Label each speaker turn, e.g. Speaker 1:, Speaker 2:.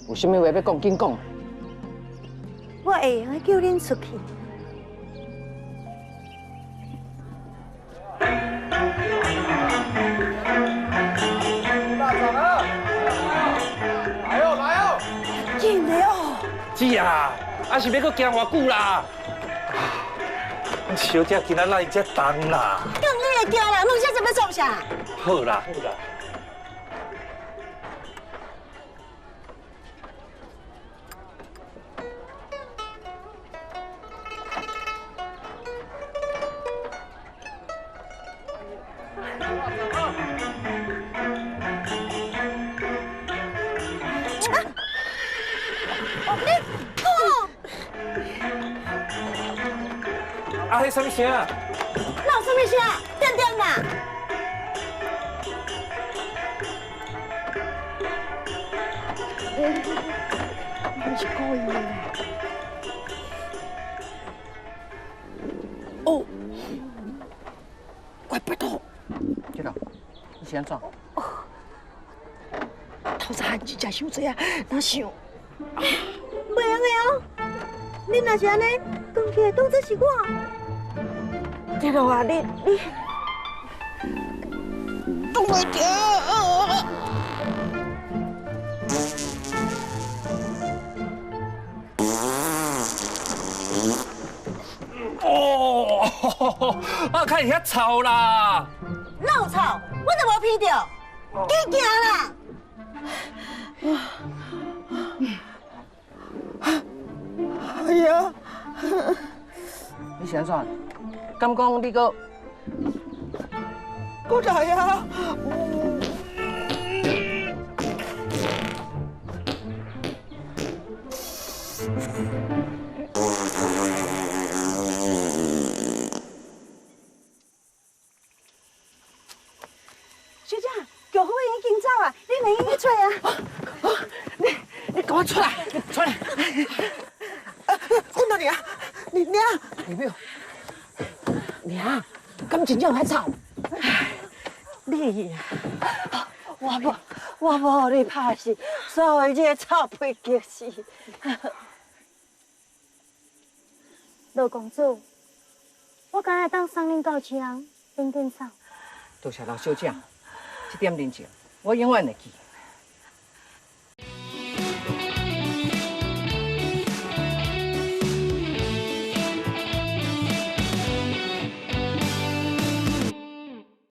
Speaker 1: 有啥物话欲讲，紧讲。
Speaker 2: 我会用得叫恁出去。
Speaker 3: 大嫂啊！来哦来哦！
Speaker 2: 紧的哦！
Speaker 4: 姐啊，啊是欲阁行偌久啦？小姐今仔来遮重啦。
Speaker 2: 讲你会惊啦，问啥子欲创啥？
Speaker 4: 好啦好啦。啊，彼啥物声？
Speaker 2: 哪有啥物声？点点啦！
Speaker 5: 你是故意的。哦，我拜托。
Speaker 1: 这个，你是按怎？
Speaker 5: 头早汗真正伤济啊，哪想？
Speaker 2: 袂用的哦，你若是按呢，讲起来当作是我。
Speaker 5: 这落啊，你挡袂牢。
Speaker 4: 哦，啊，较会遐臭啦！
Speaker 2: 哪有臭？我都无闻著，紧行啦！
Speaker 5: 哎呀！
Speaker 1: 你是按怎？敢讲你阁
Speaker 5: 阁来啊？
Speaker 2: 小姐，轿夫已经走啊，你袂用去揣啊？
Speaker 5: 你赶快出来，出来！滚到你啊！你娘！
Speaker 1: 李表，娘，敢真正有遐臭？
Speaker 2: 你啊，我无予你拍死，煞予这个臭屁激死。
Speaker 6: 罗公子，我敢会当送恁到车，恁紧走。
Speaker 1: 多谢老小姐，这点人情我永远会记。